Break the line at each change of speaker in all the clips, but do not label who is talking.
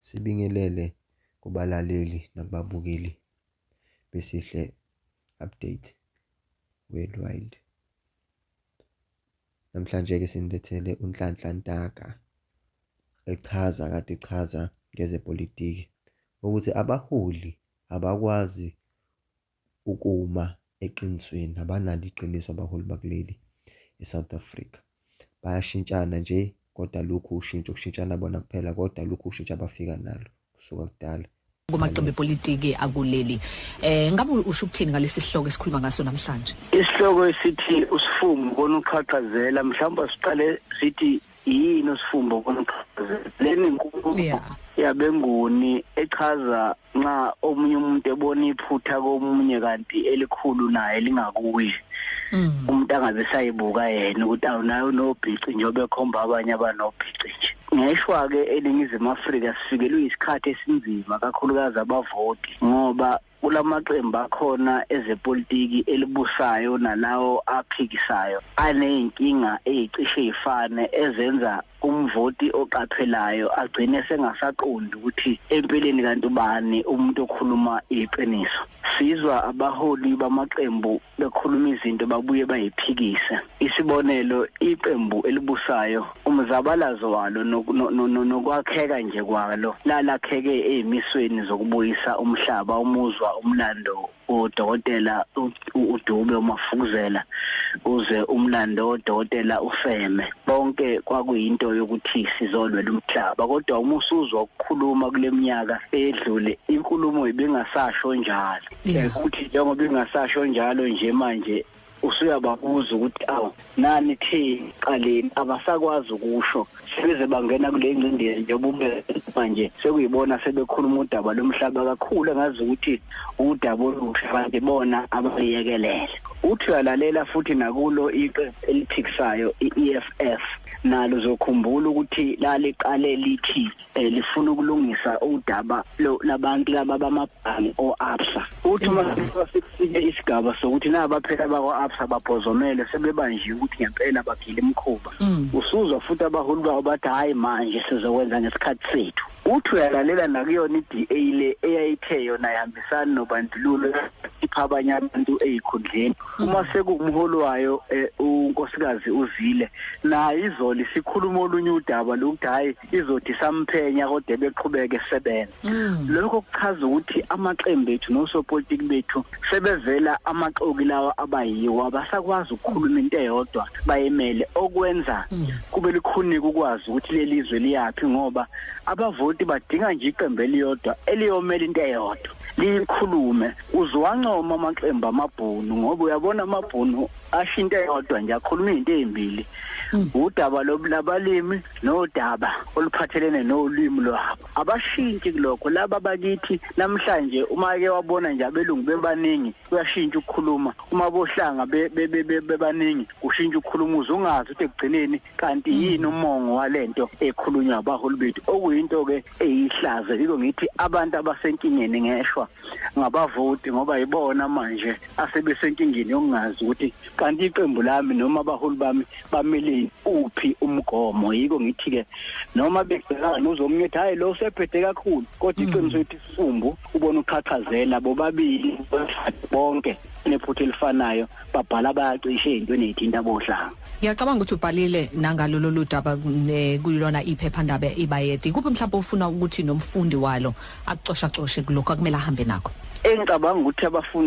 Sibingelele kubalaleli nakubabukeli besihle Update Worldwide. Namhlanje-ke sinilethele uNhlanhla Ntaka echaza kade echaza ngezepolitiki ukuthi abaholi abakwazi ukuma eqinisweni, abanalo iqiniso abaholi bakuleli e-South Africa. Bayashintshana nje kodwa alukho ushintsho, kushintshana bona kuphela kodwa alukho ushintsho abafika nalo kusuka kudala.
Kumaqembu epolitiki akuleli, ngabe usho ukuthini ngalesi sihloko esikhuluma ngaso namhlanje?
Isihloko esithi usifumbu bona uqhaqhazela, mhlawumbe siqale sithi yini usifumbu bona uqhaqhazela. Leni inkulumo yabenguni echaza nxa omunye umuntu ebona iphutha komunye kanti elikhulu naye lingakuye. Umuntu angabe sayibuka yena ukuthi awunayo nobhici njengoba ekhomba abanye abanobhici nje. Ngeshwa-ke eNingizimu Afrika sifikelwe isikhathi esinzima kakhulukazi abavoti, ngoba kulamaqembu akhona ezepolitiki elibusayo nalawo aphikisayo aney'nkinga ey'cishe y'fane ezenza umvoti oqaphelayo agcine sengasaqondi ukuthi empeleni kanti ubani umuntu okhuluma iqiniso. Sizwa abaholi bamaqembu bekhuluma izinto babuye bayiphikise. Isibonelo, iqembu elibusayo umzabalazo walo nokwakheka nje kwalo lalakheke ezimisweni zokubuyisa umhlaba, umuzwa, umlando udokotela uDube uMafukuzela, uze umlando odokotela uFeme, bonke kwakuyinto yokuthi sizolwela umhlaba. Kodwa uma usuzwa ukukhuluma kule minyaka edlule, inkulumo ibingasasho njalo. Ukuthi njengoba ingasasho njalo nje manje usuyababuza ukuthi awu nani thi qaleni, abasakwazi ukusho, sebeze bangena kule ngcindezi njengoba manje sekuyibona sebekhuluma udaba lomhlaba kakhulu engazi ukuthi udaba olusha kanti bona abayekelele. Uthi uyalalela futhi nakulo iqembu eliphikisayo i-EFF, nalo uzokhumbula ukuthi laliqale lithi lifuna ukulungisa udaba labantu laba bamabhange o-ABSA. Uthi uma sekufike isigaba sokuthi naba phela bakwa-ABSA babhozomele sebebanjiwe ukuthi ngempela bagile imikhuba, usuzwa futhi abaholi babo bathi hhayi manje sizokwenza ngesikhathi sethu. Uthi uyalalela nakuyona i-DA le eyayithe yona ihambisani nobandlululo, ipha abanye abantu ey'khundleni. Uma sekuwumholi wayo unkosikazi uZile, naye izolo isikhuluma olunye udaba lokuthi hhayi izothi samphenya kodwa beqhubeke sebenza. Lokho kuchaza ukuthi amaqembu ethu nosopolitiki bethu sebevela amaxoki lawa abayiwo, abasakwazi ukukhuluma into eyodwa bayemele, okwenza kube lukhuni ukwazi ukuthi leli zwe liyaphi, ngoba abavoti badinga nje iqembu eliyodwa eliyomela into eyodwa liyikhulume. Uzwancoma amaqembu amabhunu, ngoba uyabona amabhunu asho into eyodwa nje, akhuluma izinto ezimbili, udaba labalimi nodaba oluphathelene nolwimi lwabo. Abashintshi kulokho. Laba bakithi namhlanje uma ke wabona nje abelungu bebaningi kuyashintsha ukukhuluma, uma bohlanga bebaningi kushintsha ukukhuluma, uzungazi ukuthi ekugcineni kanti yini umongo walento ekhulunywa abaholi bethu, okuyinto ke eyihlazo. Yiko ngithi abantu abasenkingeni ngeshwa ngabavoti, ngoba yibona manje asebesenkingeni yokungazi ukuthi kanti iqembu lami noma abaholi bami bameleni uphi umgomo. Yiko ngithi ke noma begcekana uzomnye ethi hayi lo usephethe kakhulu, kodwa iqiniso lithi isifumbu ubona uqhaqhazela bobabili bonke nephutha elifanayo, babhala bayacishe ezintweni ezithinta bohlanga.
Ngiyacabanga ukuthi ubhalile nangalo lolu daba kuyilona iphephandaba iBayede. Kuphi mhlawumbe ufuna ukuthi nomfundi walo akucoshacoshe kulokho akumele ahambe nakho?
Engicabanga ukuthi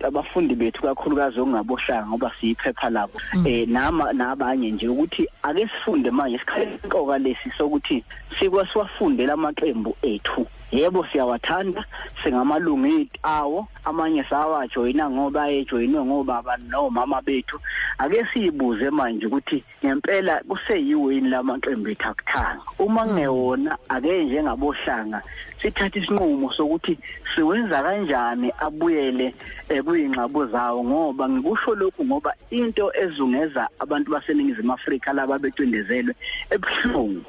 abafundi bethu kakhulukazi okungabohlanga, ngoba siyiphepha labo nama nabanye nje, ukuthi ake sifunde manje isikhathi esiqoka lesi sokuthi sikwasiwafundela amaqembu ethu. Yebo siyawathanda, singamalungu awo, amanye sawajoyina ngoba ayejoyinwe ngobaba nomama bethu. Ake siyibuze manje ukuthi ngempela kuseyiwo yini lamaqembu ethu akuthanga. Uma kungewona, ake njengabohlanga sithathe isinqumo sokuthi siwenza kanjani abuyele kuyingxabo zawo. Ngoba ngikusho lokhu ngoba into ezungeza abantu baseNingizimu Afrika laba becindezelwe ebuhlungu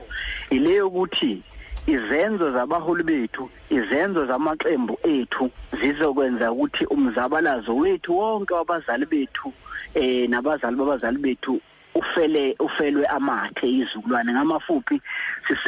ileyo ukuthi izenzo zabaholi bethu, izenzo zamaqembu ethu zizokwenza ukuthi umzabalazo wethu wonke wabazali bethu nabazali babazali bethu ufelwe amathe izizukulwane. Ngamafuphi,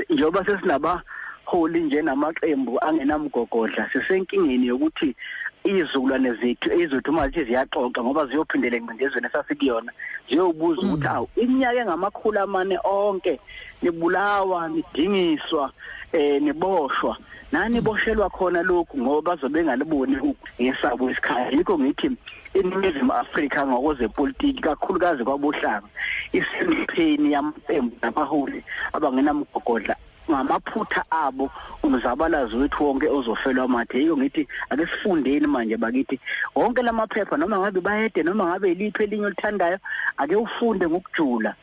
njengoba sesinaba Ngabaholi nje namaqembu angenamgogodla sisenkingeni yokuthi izizukulwane zethu ezizothi uma zithi ziyaxoxa ngoba ziyophindela engcindezweni esasikuyona, ziyobuza ukuthi awu iminyaka engamakhulu amane onke nibulawa, nidingiswa, niboshwa, nani boshelwa khona lokhu ngoba bazobe bengaliboni ngesabo isikhathi. Yikho ngithi iNingizimu Afrika ngokwezepolitiki kakhulukazi kwabohlanga isempeni yamaqembu nabaholi abangenamgogodla ngamaphutha abo umzabalazo wethu wonke ozofelwa amathe. Yiyo ngithi ake sifundeni manje bakithi wonke lamaphepha, noma ngabe bayede noma ngabe iliphi elinye olithandayo, ake ufunde ngokujula.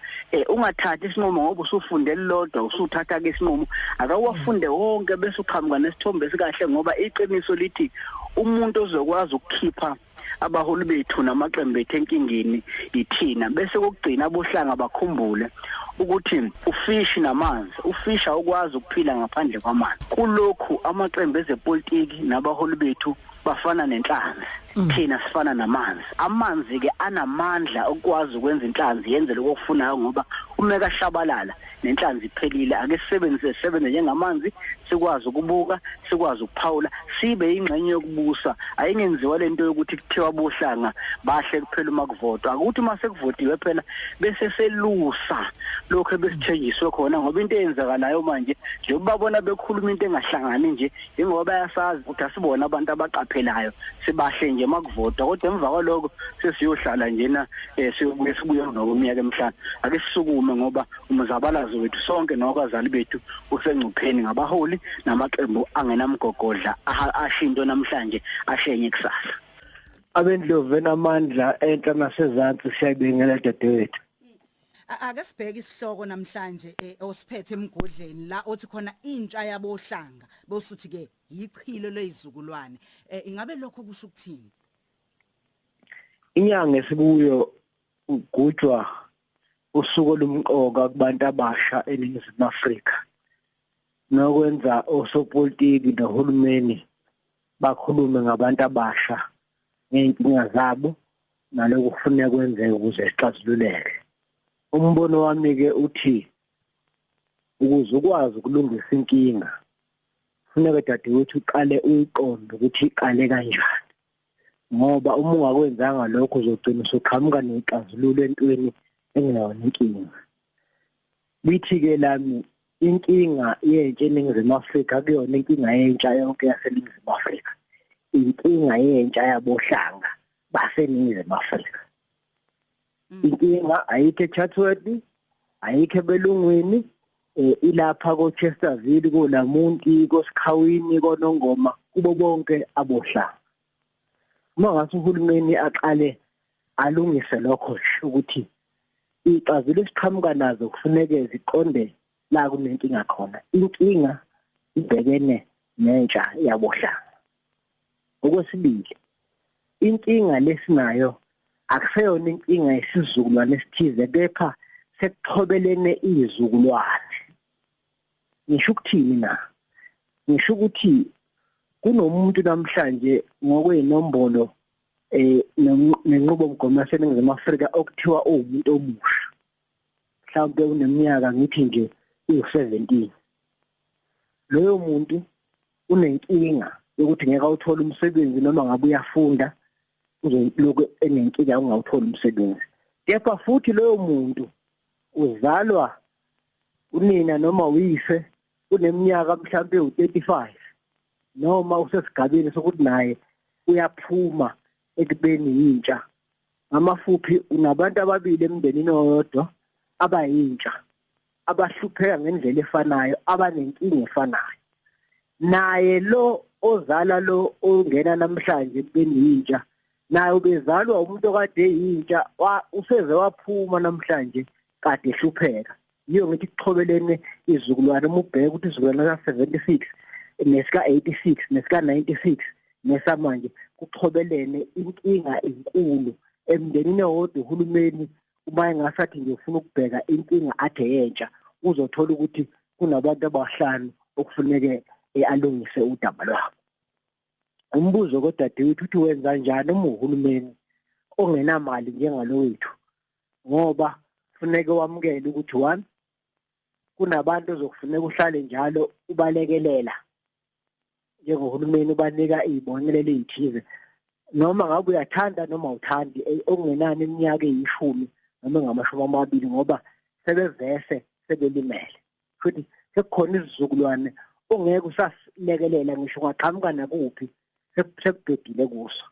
Ungathathi isinqumo ngoba usufunde lodwa usuthatha ke isinqumo, akawafunde wonke bese uqhamuka nesithombe esikahle, ngoba iqiniso lithi umuntu ozokwazi ukukhipha abaholi bethu namaqembu ethu enkingeni yithina. Bese kokugcina abohlanga bakhumbule ukuthi ufishi namanzi, ufishi awukwazi ukuphila ngaphandle kwamanzi. Kulokhu amaqembu ezepolitiki nabaholi bethu bafana nenhlanzi, thina sifana namanzi. Amanzi ke anamandla okwazi ukwenza inhlanzi yenze lokho okufunayo, ngoba uma kashabalala nenhlanzi iphelile. Ake sisebenzise sebenze njengamanzi, sikwazi ukubuka, sikwazi ukuphawula, sibe ingxenye yokubusa. Ayingenziwa lento yokuthi kuthiwa bohlanga bahle kuphela uma kuvotwa. Akuthi uma sekuvotiwe phela bese selusa lokho ebesithenjiswe khona, ngoba into eyenzakalayo manje njengoba babona bekhuluma into engahlangani nje, ingoba bayasazi ukuthi asibona abantu abaqaphelayo, sibahle nje makuvotwa, kodwa emva kwaloko sesiyohlala njena siyobuye sibuye emva kweminyaka emihlanu. Ake sisukume ngoba umzabalazo wethu sonke nowabazali bethu usengcupheni ngabaholi namaqembu angenamgogodla ashinto namhlanje ashenye kusasa.
Abendlovu enamandla enhla nasezantsi, siyayibingelela dadewethu.
Ake sibheke isihloko namhlanje osiphethe emgodleni la othi khona intsha yabohlanga bosuthi ke yichilo lezizukulwane. Ingabe lokho kusho ukuthini?
Inyanga esikuyo ugujwa usuku olumqoka kubantu abasha eNingizimu Afrika, nokwenza osopolitiki nohulumeni bakhulume ngabantu abasha ngey'nkinga zabo nalokhu kufuneka kwenzeke ukuze sixazululeke. Umbono wami-ke uthi ukuze ukwazi ukulungisa inkinga kufuneka dadewethu uqale uyiqonde ukuthi iqale kanjani, ngoba uma ungakwenzanga lokho uzogcina usuqhamuka nexazululo entweni engeyona inkinga. Lithi-ke lami inkinga yentsha eNingizimu Afrika akuyona inkinga yentsha yonke yaseNingizimu Afrika, inkinga yentsha yabohlanga baseNingizimu Afrika. Inkinga ayikho eChatsworth, ayikho ebelungwini, ilapha koChesterville, koLamunti, koSikhawini, koNongoma, kubo bonke abohlanga. Uma ngase uhulumeni aqale alungise lokho ukuthi ixazululo esiqhamuka nazo kufuneke ziqonde la kunenkinga khona. Inkinga ibhekene nentsha yabohlanga. Okwesibili, inkinga lesinayo akuseyona inkinga yesizukulwane esithize, kepha sekuxhobelene izizukulwane. Ngisho ukuthini na? Ngisho ukuthi kunomuntu namhlanje ngokwenombolo nenqubomgomo yaseNingizimu Afrika okuthiwa uwumuntu omusha, mhlawumbe uneminyaka ngithi nje u-17. Loyo muntu unenkinga yokuthi ngeke awuthole umsebenzi, noma ngabe uyafunda uzolokhu enenkinga ungawutholi umsebenzi. Kepha futhi loyo muntu uzalwa unina noma uyise uneminyaka mhlawumbe u-35, noma usesigabeni sokuthi naye uyaphuma ekubeni yintsha. Ngamafuphi unabantu ababili emndenini owodwa abayintsha abahlupheka ngendlela efanayo, abanenkinga efanayo. Naye lo ozala lo ongena namhlanje ekubeni yintsha, naye ubezalwa umuntu okade eyintsha, useze waphuma namhlanje kade ehlupheka. Yiyo ngithi kuxhobelene izizukulwane. Uma ubheka ukuthi isizukulwane ka-76 nesika-86 nesika-96 nesamanje kuxhobelene, inkinga enkulu emndenini owodwa. Uhulumeni uma engasathi nje ufuna ukubheka inkinga athe yentsha, uzothola ukuthi kunabantu abahlanu okufuneke alungise udaba lwabo. Umbuzo kodadewethu uthi wenza kanjani uma uhulumeni ongenamali njengalo wethu, ngoba kufuneke wamukele ukuthi one, Kunabantu ozokufuneka uhlale njalo ubalekelela njengohulumeni, ubanika izibonelelo ezithize, noma ngabe uyathanda noma awuthandi, okungenani iminyaka eyishumi noma 20, ngoba sebevese sebelimele. Futhi sekukhona isizukulwane ongeke usasilekelela ngisho ungaqhamuka nakuphi, sekubhedile kuso.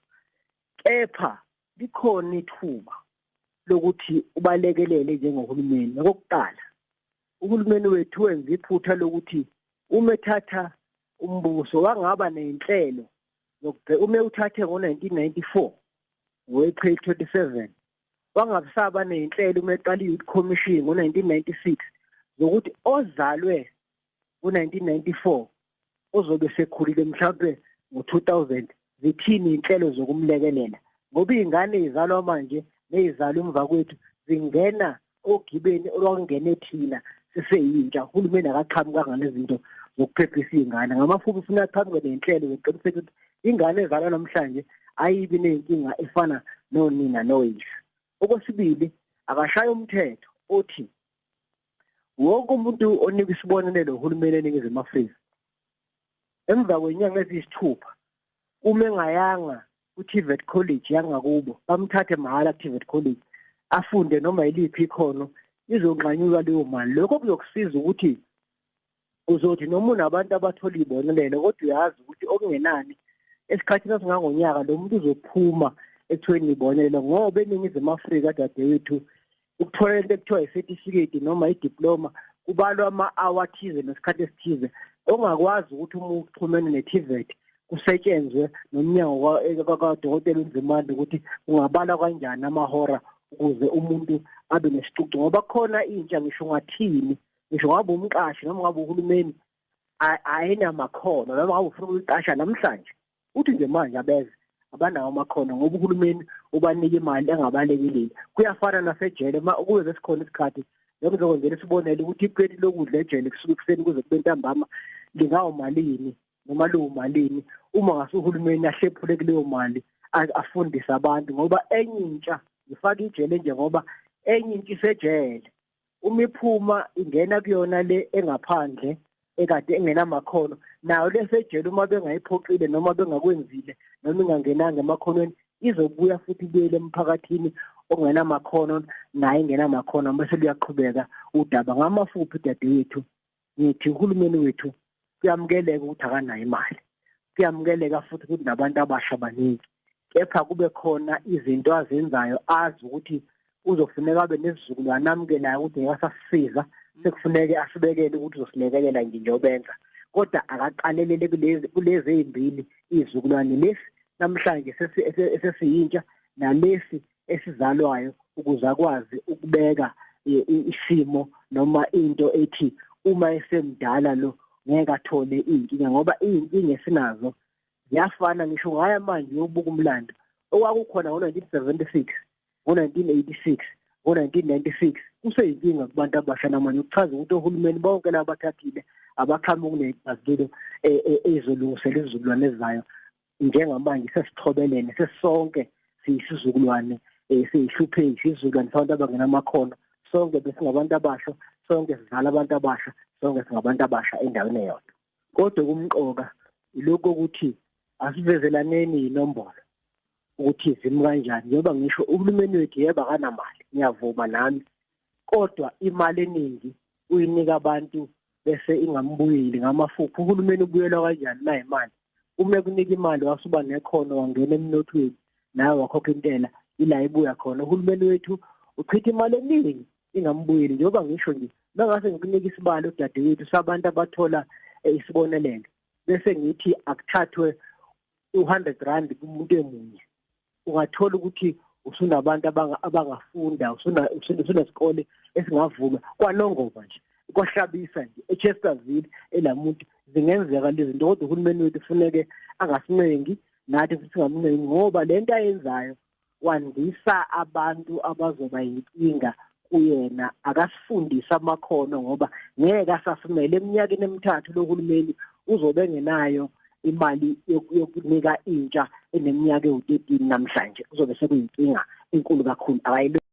Kepha likhona ithuba lokuthi ubalekelele njengohulumeni. Okokuqala, uhulumeni wethu wenza iphutha lokuthi uma ethatha umbuso wangaba nezinhlelo zokubheka. Uma uthathe ngo-1994 ngo-April 27, wangabisaba nezinhlelo uma eqala i-Youth Commission ngo-1996 zokuthi ozalwe ngo-1994 ozobe sekhulile mhlawumbe ngo-2000, zithini inhlelo zokumlekelela, ngoba izingane izalwa manje nezizalwa emva kwethu zingena ogibeni olwakungene thina siseyintsha. Uhulumeni akaqhamukanga nezinto zokuphephisa izingane. Ngamafuphi, ufuna aqhamuke nenhlelo zokuqiniseka ukuthi ingane ezalwa namhlanje ayibi nenkinga efana nonina noyise. Okwesibili, akashaya umthetho othi wonke umuntu onika isibonelelo uhulumeni eNingizimu Afrika, emva kwenyanga eziyisithupha, uma engayanga ku-TVET college yangakubo, bamthathe mahhala ku-TVET college afunde noma yiliphi ikhono, izonqanyulwa leyo mali. Lokho kuzokusiza ukuthi uzothi noma unabantu abathola ibonelelo, kodwa uyazi ukuthi okungenani esikhathini esingangonyaka lo muntu uzophuma ekuthweni ibonelelo, ngoba eNingizimu Afrika, dadewethu, ukuthola into ekuthiwa i-certificate noma i-diploma kubalwa ama-hour athize nesikhathi esithize, ongakwazi ukuthi uma uxhumene ne-TVET kusetshenzwe nomnyango kaDokotela uNzimande ukuthi ungabalwa kanjani amahora ukuze umuntu abe nesicucu, ngoba khona intsha ngisho ungathini, ngisho ngabe umqashi noma ngabe uhulumeni ayinamakhono, noma ngabe ufuna ukuyiqasha namhlanje uthi nje manje abeze abanawo amakhono, ngoba uhulumeni ubanika imali engabalekeleli. Kuyafana nasejele, uma kube besikhona isikhathi ngizokwenzela isibonelo ukuthi ipleti lokudla ejele kusuka ekuseni kuze kube ntambama lingawumalini noma liwumalini, uma ngase uhulumeni ahlephule kuleyo mali afundise abantu, ngoba enye intsha ngifaka ijele nje, ngoba enye intsha isejele uma iphuma ingena kuyona le engaphandle ekade engenamakhono, nayo lesejele uma bengayiphoqile noma bengakwenzile noma ingangenanga emakhonweni izobuya futhi ibuyele emphakathini ongenamakhono, naye engenamakhono, bese luyaqhubeka udaba. Ngamafuphi, dadewethu, ngithi uhulumeni wethu kuyamukeleka ukuthi akanayo imali, kuyamukeleka futhi ukuthi nabantu abasha baningi, kepha kube khona izinto azenzayo azi ukuthi uzofuneka abe nesizukulwane amukelayo ukuthi ngeke asasisiza, sekufuneke asibekele ukuthi uzosilekelela nje njengobenza, kodwa akaqalelele kulezi ezimbili izizukulwane lesi namhlanje esesiyintsha nalesi esizalwayo, ukuze akwazi ukubeka isimo noma into ethi uma esemdala lo ngeke athole inkinga, ngoba izinkinga esinazo ziyafana. Ngisho ngaya manje uyobuka umlando okwakukhona ngo-1976, ngo-1986, ngo-1996, kuseyinkinga kubantu abasha namanje. Ukuchaza ukuthi ohulumeni bonke labathathile abaqhamuki ney'xazululo ey'zolungisela izizukulwane ezizayo. Njengamanje sesithobelene sesonke, siyisizukulwane siyihlupheki, isizukulwane sabantu abangenamakhono, sonke besingabantu abasha, sonke sizala abantu abasha, sonke singabantu abasha endaweni eyodwa. Kodwa kumqoka ilokho ukuthi asivezelaneni inombolo ukuthi zimi kanjani, njengoba ngisho uhulumeni wethu yebo akanamali, ngiyavuma nami, kodwa imali eningi uyinika abantu bese ingambuyeli. Ngamafuphi, uhulumeni ubuyelwa kanjani na imali? Uma kunika imali wasuba nekhono wangena emnothweni nawe wakhokha intela, ila ibuya khona. Uhulumeni wethu uchitha imali eningi ingambuyeli, njengoba ngisho nje mangase ngikunika isibalo dadewethu sabantu abathola isibonelelo, bese ngithi akuthathwe u100 rand kumuntu emunye, ungathola ukuthi usunabantu abangafunda, usunesikole esingavulwa kwaNongoma nje, kwaHlabisa nje, eChesterville, elamuntu. Zingenzeka lezi zinto, kodwa uhulumeni wethu kufuneke angasincengi, nathi futhi singamncengi, ngoba lento ayenzayo wandisa abantu abazoba inkinga kuyena. Akasifundise amakhono, ngoba ngeke asasimele eminyakeni emithathu lohulumeni uzobe engenayo imali yokunika intsha eneminyaka ewu-13 namhlanje, kuzobe sekuyinkinga enkulu kakhulu.